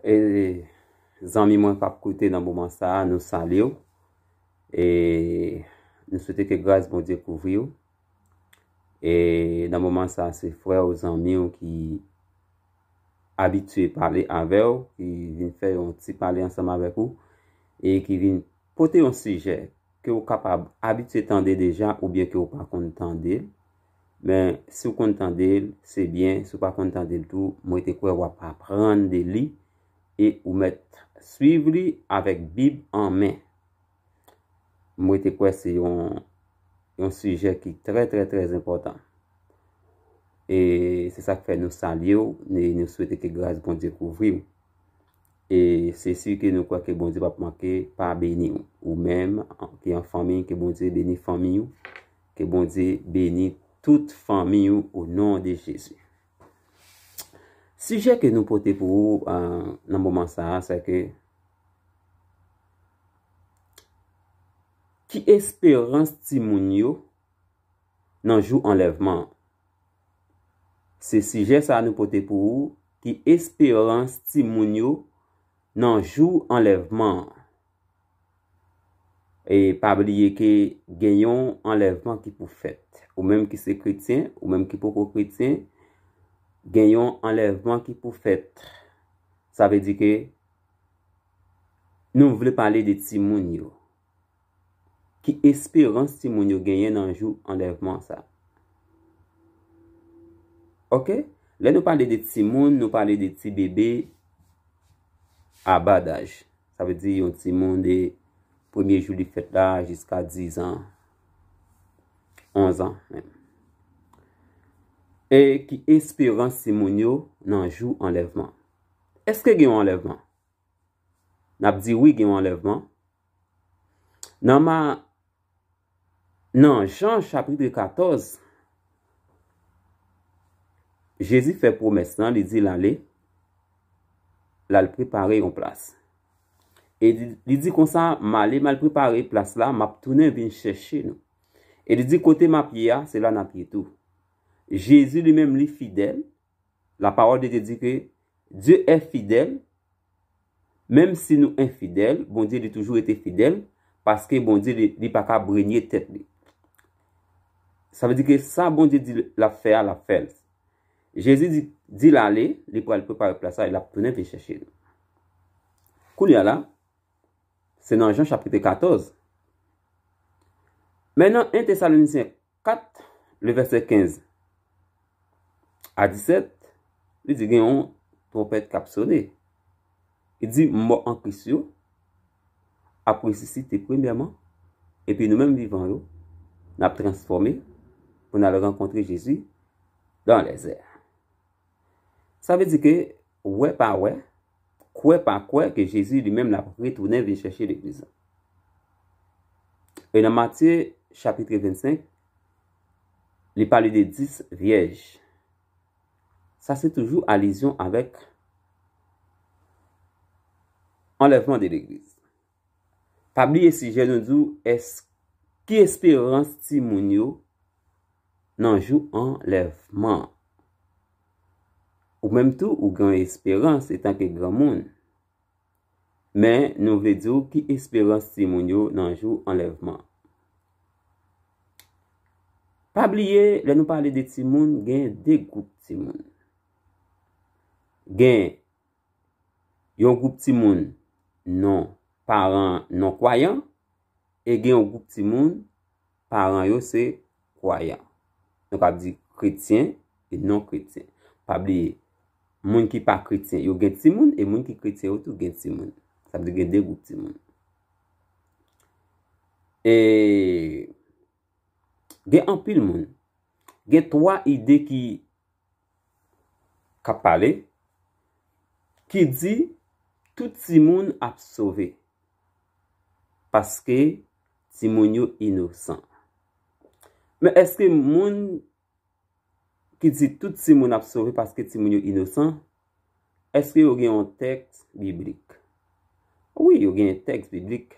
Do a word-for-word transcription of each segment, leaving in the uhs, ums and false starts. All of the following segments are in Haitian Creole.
E zanmi mwen k ap koute nan moman sa a, nou salye w. E nou swete ke gras Bondye kouvri w. E nan moman sa a, se frè w, zanmi w ki abitye pale avè w, ki vin fè yon ti pale ansanm avèk ou, e ki vin pote yon sijè ke w kapab abitye tande deja oubyen ke w pa konn tande l. Men, si w konn tande l, se byen. Si w pa konn tande l tou, mwen te kwè w ap aprann de li e ou mèt swiv li avèk Bib an men. Mwen te kwè se yon, yon sijè ki trè, trè, trè enpòtan. E se sa k fè nou salye w, e nou swete ke gras Bondye kouvri w. E se si ke nou kwè ke Bondye p ap manke pa beni w. Ou menm ki an fanmi, ke Bondye beni fanmi w. Ke Bondye beni tout fanmi w o non de Jezi. Sijè ke nou pote pou ou, euh, nan moman sa a, se ke ki esperans timoun yo nan jou anlèvman an? Se sijè sa a nou pote pou ou, ki esperans timoun yo nan jou anlèvman an. E pa bliye ke gen yon anlèvman ki pou fèt. Ou menm ki se kretyen, ou menm ki poko kretyen, gen yon anlèvman ki pou fèt. Sa vle di ke nou vle pale de timoun yo. Ki esperans timoun yo genyen nan jou anlèvman sa? Oke? Lè nou pale de timoun, nou pale de ti bebe a ba daj. Sa vle di yon timoun de premye jou li fèt la jiska diz an, onz an menm. E ki esperans timoun yo nan jou anlèvman? Èske gen yon anlèvman? N ap di wi, gen yon anlèvman. Nan ma, nan Jan chapit katòz, Jezi fè pwomès lan, li di l ale, l al prepare yon plas. E li, li di konsa, "M ale, m al prepare plas la, m ap tounen vin chèche nou." E li di, "Kote m ap ye a, se la n ap ye tou." Jezi li menm, li fidèl. La parole de Dieu di ke Dieu est fidèle. Menm si nou enfidèl, Bondye li toujou rete fidèl, paske Bondye li, li pa ka brenye tèt li. Sa vle di ke sa Bondye di l ap fè a, l ap fè l. Jezi di, di l ale, li pral prepare plas la, e l ap tounen vin chèche nou. Kounye a la, se nan Jan chapit katòz. Men nan en Tesalonisyen kat, le vèsè kenz a disèt, li di gen yon twonpèt k ap sone. Li di, "Mò an Kris yo ap resisite premyèman, epi nou menm vivan yo, n ap transfòme pou n al rankontre Jezi dans les airs." Sa vle di ke, wè pa wè, kwè pa kwè, ke Jezi li menm l ap retounen vin chèche legliz la. E nan Matye chapit vennsenk, li pale de dis vyèj. Sa se toujou alizyon avèk anlèvman de legliz. Pa bliye sijè nou di w, èske ki esperans timoun yo nan jou anlèvman? Ou menm tou, ou gen esperans etanke granmoun. Men, nou vle di w ki esperans timoun yo nan jou anlèvman. Pa bliye, lè nou pale de timoun, gen de gwoup timoun. Gen yon gwoup timoun non paran non kwayan, e gen yon gwoup timoun paran yo se kwayan. Nou ka di kretyen e non kretyen. Pa bliye, moun ki pa kretyen yo gen timoun, e moun ki kretyen yo tou gen timoun. Sa vle di gen de gwoup timoun. E gen anpil moun. Gen twa ide ki k ap pale, ki di tout timoun ap sove paske timoun yo inosan. Men èske moun ki di tout timoun ap sove paske timoun yo inosan, èske yo gen yon tèks biblik? Wi, yo gen tèks biblik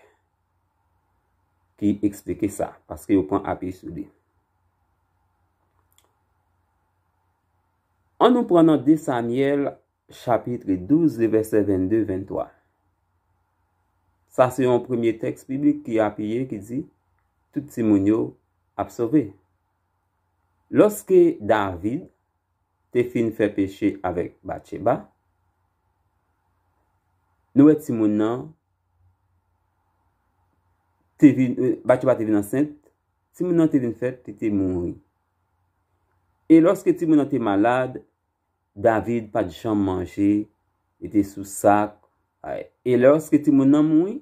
ki eksplike sa, paske yo pran apiy sou li. An nou pran nan de Samyèl chapit douz, le vèsè vennde, venntwa. Sa se yon premye tèks biblik ki apiye, ki di, tout timoun yo ap sove. Lòske David te fin fè peche avèk Batcheba, nou wè timoun nan te vin, eh, Batcheba te vin ansent, timoun nan te vin fèt, li te mouri. E lòske timoun nan te malad, David pa t janm manje, li te sou sak. E lòske timoun nan mouri,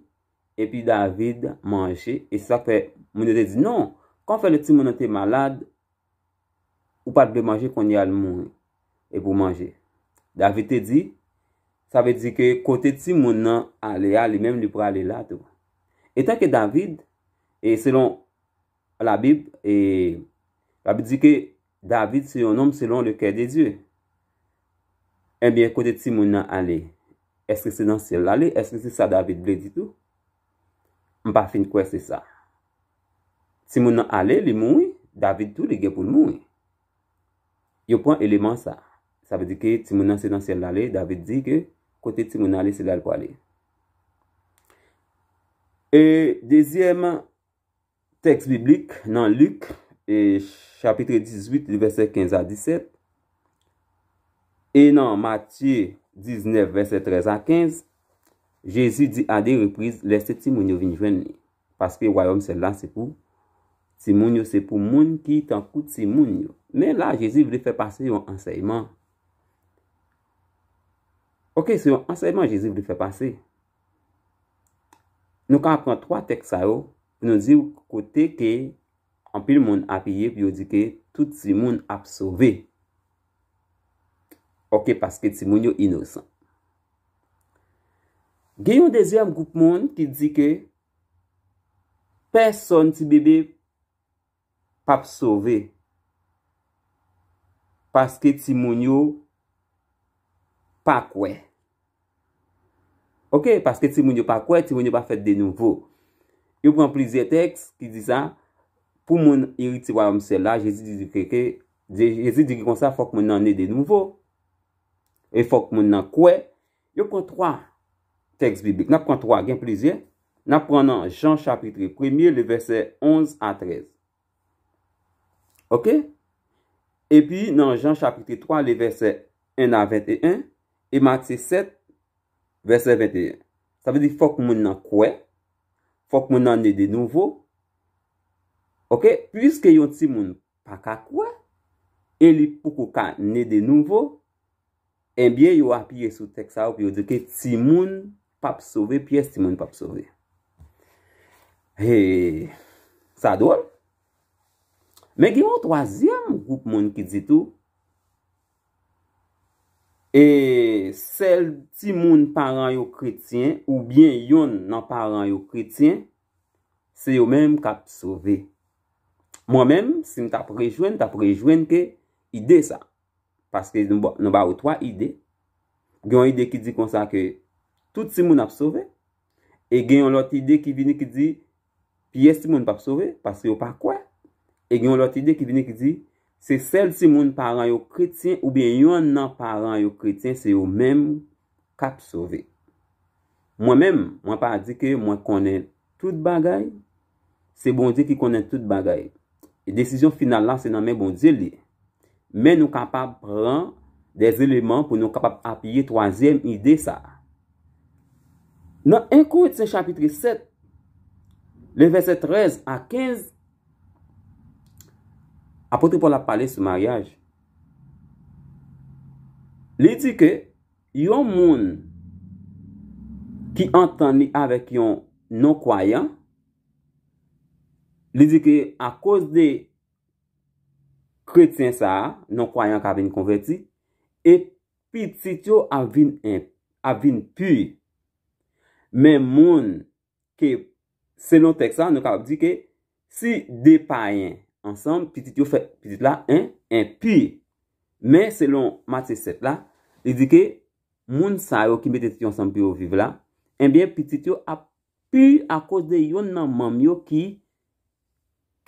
epi David manje, e se sa k fè moun yo te di, non, kòman fè lè timoun nan te malad, ou pa t vle manje, kounye a l mouri, epi w manje? David te di, sa vle di ke kote timoun nan ale a, li menm li prale la tou. Etanke David, e selon Labib, e Labib di ke David se yon nonm selon le kè de Dye. Ebyen, kote timoun nan ale? Èske se nan syèl la ale? Èske se sa David vle di tou? M pa fin kwè se sa. Timoun nan ale, li mouri, David tou, li gen pou l mouri. Yo pran eleman sa. Sa vle di ke timoun nan se nan syèl la ale, David di ke kote timoun nan ale, se la l prale. E dezyèm tèks biblik nan Lik, e chapit dizuit, vèsè kenz a disèt, e nan Matye diznèf, vèsè trèz a kenz, Jezi di a de repriz, lèse timoun yo vin jwenn li. Paske wayòm syèl la se pou timoun yo, se pou moun ki tankou timoun yo. Men la, Jezi vle fè pase yon ansèyman. Oke, se yon ansèyman Jezi vle fè pase. Nou ka pran twa tèks sa yo pou nou di w kote ke anpil moun apiye pou yo di ke tout timoun ap sove. Oke, paske timoun yo inosan. Gen yon dezyèm gwoup moun ki di ke pèsòn ti bebe p ap sove. Paske timoun yo pa kwè. Oke, paske timoun yo pa kwè, timoun yo pa fèt de nouvo. Yo pran plizyè tèks ki di sa, pou moun eritye wayòm syèl la, Jezi di ke, ke, Jezi di ki konsa, fòk moun nan ne de nouvo. E fòk moun nan kwè. Yo pran twa tèks biblik. N ap pran twa, gen plizyè. N ap pran nan Jan chapit premye, le vèsè onz a trèz. Oke? Epi nan Jan chapit twa, le vèsè en a venteyen, e Matye sèt, vèsè venteyen. Sa vle di fòk moun nan kwè, fòk moun nan ne de nouvo. Oke? Piske yon timoun pa ka kwè, e li poko ka ne de nouvo, ebyen, yo apiye sou tèks sa yo pou yo di ke timoun p ap sove, pyès timoun p ap sove. He, sa dwòl. Men gen yon twazyèm gwoup moun ki di tou, e sèl timoun paran yo kretyen oubyen yonn nan paran yo kretyen, se yo menm k ap sove. Mwen menm, si m t ap rejwenn, m t ap rejwenn ke ide sa. Paske nou ba, nou ba ou twa ide. Gen yon ide ki di konsa ke tout timoun ap sove. E gen yon lòt ide ki vini ki di pyès timoun p ap sove, paske yo pa kwè. E gen yon lòt ide ki vini ki di, se sèl timoun paran yo kretyen oubyen yonn nan paran yo kretyen, se yo menm k ap sove. Mwen menm, mwen pa di ke mwen konnen tout bagay. Se Bondye ki konnen tout bagay. E desizyon final la, se nan men Bondye li ye. Men nou kapab pran de eleman pou nou kapab apiye twazyèm ide sa a. Nan en Korentyen chapit sèt, le vèsè trèz a kenz, apot Pòl ap pale sou maryaj. Li di ke yon moun ki antann li avèk yon non-kwayan, li di ke akoz de kretyen sa a, non-kwayan ka vin konvèti, e pitit yo ap vin en-, ap vin pi. Men moun ke, selon tèks la, nou kapab di ke si de payen ansanm, pitit yo fè, pitit la en, enpi. Men selon Matye sèt la, li di ke moun sa yo ki mete tèt yo ansanm pou yo viv la, ebyen, pitit yo ap pi akoz de yonn nan manm yo ki,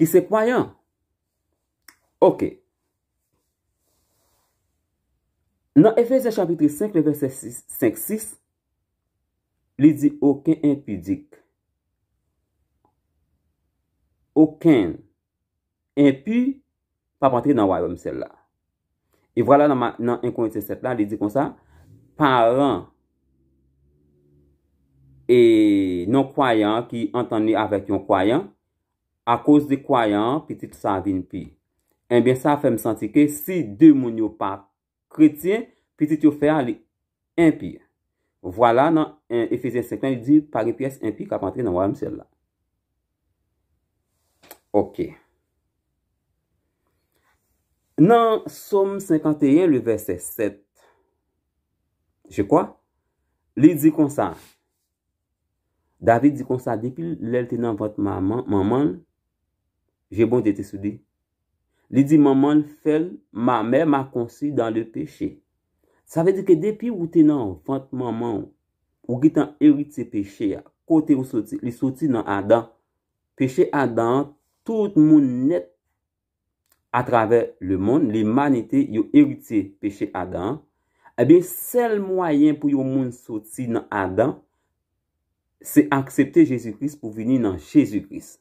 ki se kwayan. Oke. Nan Efezyen chapit senk, le vèsè sis, senk, sis, li di, okenn enpidik, okenn enpi p ap antre nan wayòm syèl la. E vwala nan, ma- nan en Korentyen sèt la, li di konsa, paran e non-kwayan an ki antann li avèk yon kwayan, akoz de kwayan an, pitit sa a vin pi. Ebyen, sa fè m santi ke si de moun yo pa kretyen, pitit yo fè a, li enpi. Vwala nan eh, Efezyen senk lan, li di, pa gen pyès enpi k ap antre nan wayòm syèl la. Ok. Nan Sòm senkanteyen, le vèsè sèt, je crois, li di konsa, David di konsa, depi lè l te nan vant manman, manman l, je Bondye te sou li. Li di, manman l fè l, ma mère m'a conçu dans le péché. Sa vle di ke depi ou te nan vant manman w, ou gentan eritye peche a. Kote ou soti? Li soti nan Adan. Peche Adan an, tout moun nèt atravè lemonn, limanite, yo eritye peche Adan an. Ebyen, sèl mwayen pou yon moun soti nan Adan, se aksepte Jezi Kris pou vini nan Jezi Kris.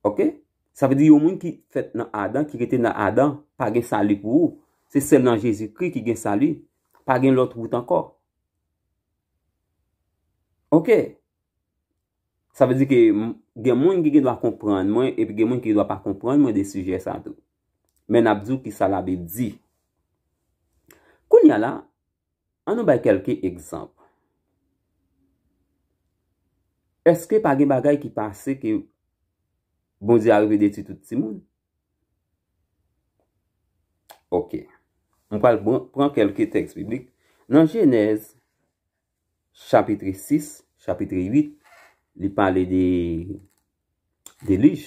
Ok? Sa vle di yon moun ki fèt nan Adan, ki rete nan Adan, pa gen sali pou ou. Se sèl nan Jezi Kris ki gen sali. Pa gen lòt wout ankò. Ok? Sa vle di ke m- gen moun ki gen dwa konprann mwen, epi gen moun ki gen dwa pa konprann mwen de sijè sa tou. Men n ap di w ki sa Labib di. Kounye a la, ann nou bay kèlke egzanp. Èske pa gen bagay ki pase ke Bondye arive detwi tout timoun? Ok. Mwen pral pran, pran kèlke tèks biblik. Nan Jenèz, chapit sis, chapit uit, li pale de delij.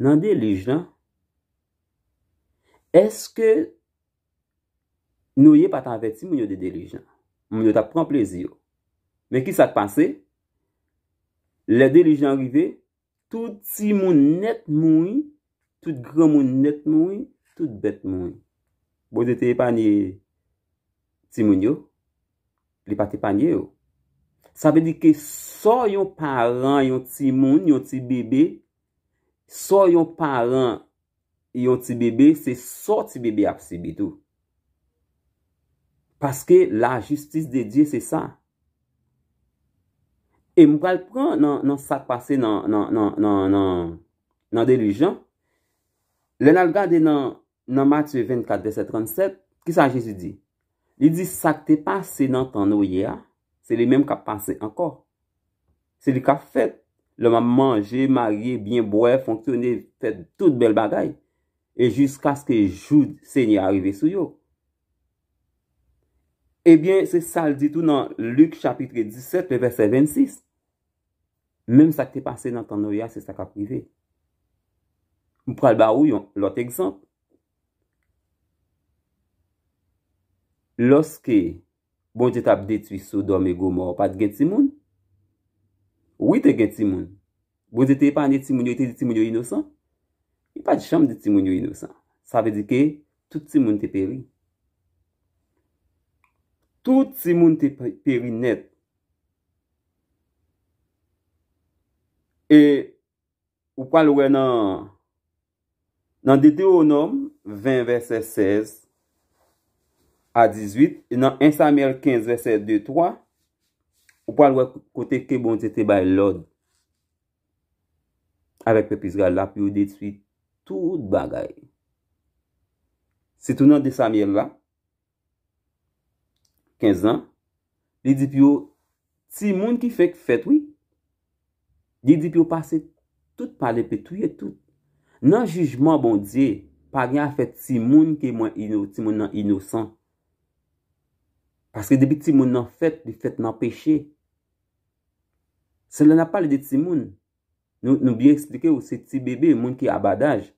Nan delij lan, èske Noye pa t avèti moun yo de delij lan? Moun yo t ap pran plezi yo. Men ki sa k pase? Lè delij lan rive, tout timoun nèt mouri, tout granmoun nèt mouri, tout bèt mouri. Bondye te epanye timoun yo, li pa t epanye yo. Sa vle di ke sò yon paran, yon timoun, yon ti bebe, sò yon paran, yon ti bebe, se sò ti bebe ap sibi tou. Paske lajistis de Dye se sa. E m pral pran nan, nan sa k pase nan, nan, nan, nan, nan, nan delij lan. Lè n al gade nan, nan Matye vennkat, vèsè trannsèt, ki sa Jezi di? Li di, sa k te pase nan tan Noye a, se li menm k ap pase ankò. Se li k ap fèt. Lòm ap manje, marye, byen bwè, fonksyone, fè tout bèl bagay. E jiskaske jou Senyè a rive sou yo. Ebyen, se sa l di tou nan Lik chapit disèt, le vèsè vennsis. Menm sa k te pase nan tan Noye a, se sa k ap rive. M pral ba ou yon lòt egzanp. Lòske Bondye t ap detwi Sodòm e Gomò, pa t gen timoun? Wi, te gen timoun. Bondye te epanye timoun yo, li te di timoun yo inosan? Li pa t janm di timoun yo inosan. Sa vle di ke tout timoun te peri. Tout timoun te pe- peri nèt. E ou pral wè nan, nan Detewonòm ven, vèsè sèz a dizuit, e nan en Samyèl kenz, vèsè de, twa, ou pral wè kote ke Bondye te bay lòd avèk pèp Izrayèl la pou yo detwi tout bagay. Sitou nan de Samyèl la, kenz lan, li di pou yo, timoun ki fenk fèt, wi, li di pou yo pase tout pa lepe, touye tout. Nan jijman Bondye, pa gen afè timoun ke mwen ino, timoun nan inosan. Paske depi timoun nan fèt, li fèt nan peche. Se lè n ap pale de timoun, nou, nou byen eksplike w, se ti bebe, moun ki abadaj.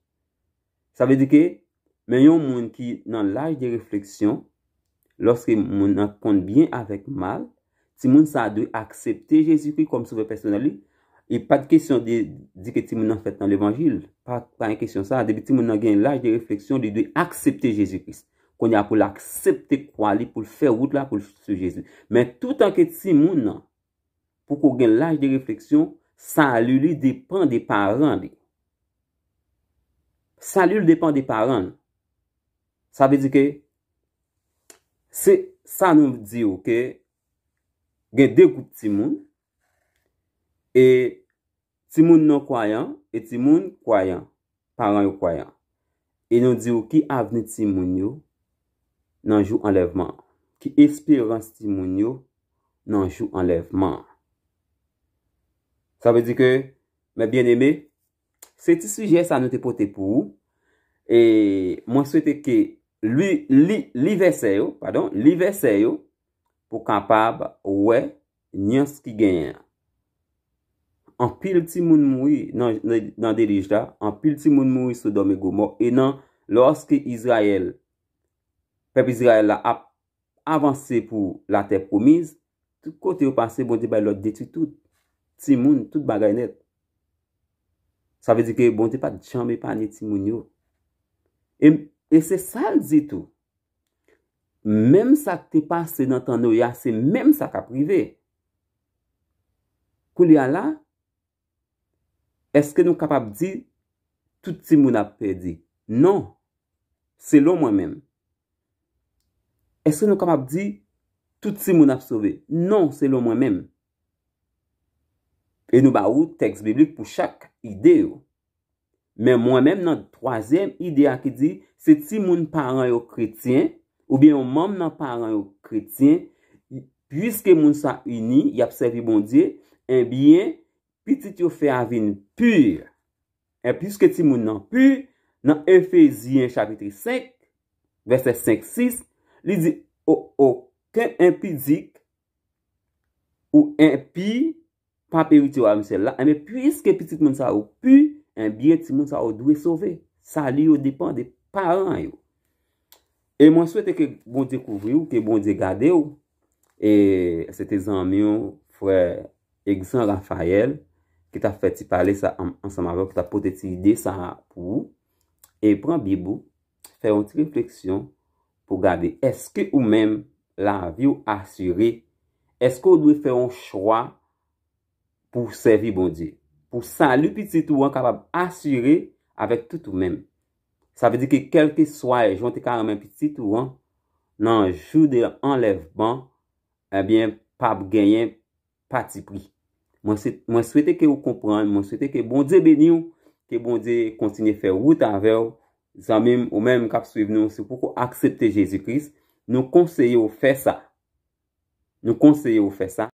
Sa vle di ke, men yon moun ki nan laj de refleksyon, lòske moun nan konn byen avèk mal, timoun sa a dwe aksepte Jezikri kòm Sovè pèsonèl li, E pa t kesyon de di ke timoun nan fèt nan levanjil. Pa, pa gen kesyon sa. Depi timoun nan gen laj de refleksyon, li dwe aksepte Jezi Kris. Kounye a pou l aksepte kwa li, pou l fè wout la, pou l swiv Jezi. Men toutan ke timoun nan poko gen laj de refleksyon, sali li depann de paran li. Sali l depann de paran l. Sa vle di ke se sa nou di w ke gen de gwoup timoun, e timoun non kwayan e timoun kwayan, paran yo kwayan. E nou di w ki avni timoun yo nan jou anlèvman an, ki esperans timoun yo nan jou anlèvman an. Sa vle di ke, mes bien-aimés, se ti sijè sa nou te pote pou ou. E mwen swete ke li, li, li vèsè yo, padon, li vèsè yo pou kapab wè nyans ki genyen an. Anpil timoun mouri nan, nan, nan delij la, anpil timoun mouri Sodòm e Gomò, e nan, lòske Izrayèl, pèp Izrayèl la ap avanse pou latè pwomiz, tout kote yo pase, Bondye bay lòd detwi tout. Timoun, tout bagay nèt. Sa vle di ke Bondye pa t janm epanye timoun yo. E, e se sa l di tou. Menm sa k te pase nan tan Noye a, se menm sa k ap rive. Kounye a la, èske nou kapab di tout timoun ap pèdi? Non. Selon mwen menm. Èske nou kapab di tout timoun ap sove? Non, selon mwen menm. E nou ba ou tèks biblik pou chak ide yo. Men mwen menm nan twazyèm ide a ki di se timoun paran yo kretyen, oubyen yon manm nan paran yo kretyen, piske moun sa ini, y ap sèvi Bondye, ebyen, pitit yo fè a vin pi. E piske timoun nan pi, nan Efezyen chapit senk, vèsè senk, sis, li di, o-, okenn enpidik ou enpi pa eritye wayòm syèl la. Enben, piske pitit moun sa yo pi, enben, timoun sa yo dwe sove. Sali yo depann de paran yo. E mwen swete ke Bondye kouvri w, ke Bondye gade w. E se te zanmi w, frè Egzan Rafayèl, ki t ap fè ti pale sa an-, ansanm avè w, ki t ap pote ti ide sa pou ou. E pran Bib ou, fè yon ti refleksyon pou gade, èske ou menm lavi w asire? Èske w dwe fè yon chwa pou w sèvi Bondye? Pou sali pitit ou an kapab asire avèk tout ou menm. Sa vle di ke kèlkeswa jan w te ka renmen pitit ou an, nan jou de anlèvman, ebyen, p ap genyen patipri. Mwen se, mwen swete ke ou konprann, mwen swete ke Bondye beni w, ke Bondye kontinye fè wout avè w. Zanmi m, ou menm k ap swiv nou, si w poko aksepte Jezi Kris, nou konseye w fè sa. Nou konseye w fè sa.